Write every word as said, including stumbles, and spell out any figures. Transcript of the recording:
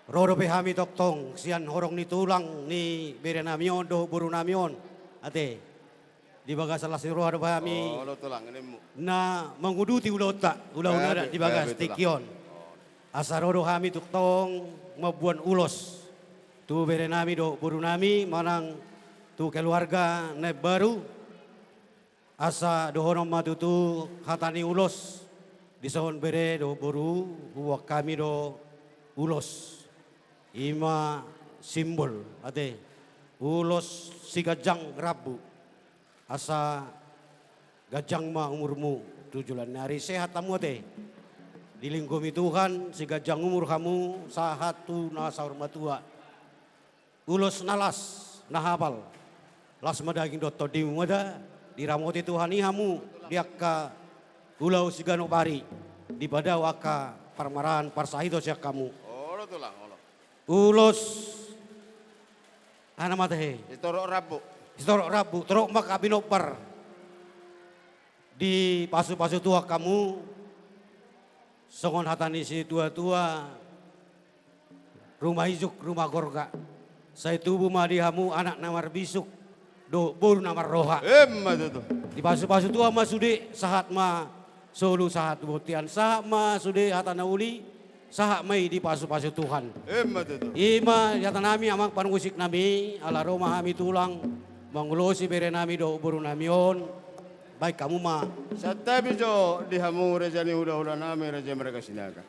Ro dope hami tongtong sian horong ni tulang ni berenami on dohot borunami on. Ate. Di bagasan las ni roha dope hami. Olo tulang, ini mu. Na manguduti ulaonta, ulaon adat di bagas tingki on. Asa ro do hami tongtong mamboan ulos tu berenami dohot borunami manang tu keluarga na imbaru. Asa dohonon ma tutu hata ni ulos, dison bere dohot boru, huboan hami do ulos. I ma simbol, ate. Ulos siganjang rambu. Asa ganjang ma umurmu tu joloan ni ari, sehat hamu ate. Dilinggomi Tuhan, siganjang umur hamu, sahat tu na saur matua. Ulos na las, na hapal. Las ma daging dohot tondimu ma da, diramoti Tuhan i hamu, di angka ulaon siganup ari, dipadao angka parmaraan parsahiton sian hamu. Olo tulang, olo. Ulos, aha ma tahe. Sitorop rambu. Sitorop rambu, torop ma angka pinomparmu. Dipasupasu Tuhan hamu, songon hata ni situatua, ruma ijuk, ruma gorga. Sai tubu ma di hamu anak na marbisuk, dohot boru na marroha. Emma tutu. Dipasupasu Tuhan ma sude, sahat ma solu sahat tu bontean, sahat ma sude hata na uli, sahat ma i dipasupasu Tuhan. Emma tutu. I ma hatanami amang parmusiknami, ala ro ma hami tulang, mangulosi berenami dohot borunami on, baen hamu ma. Santabi jo di hamu raja ni hulahulanami, raja marga Sinaga.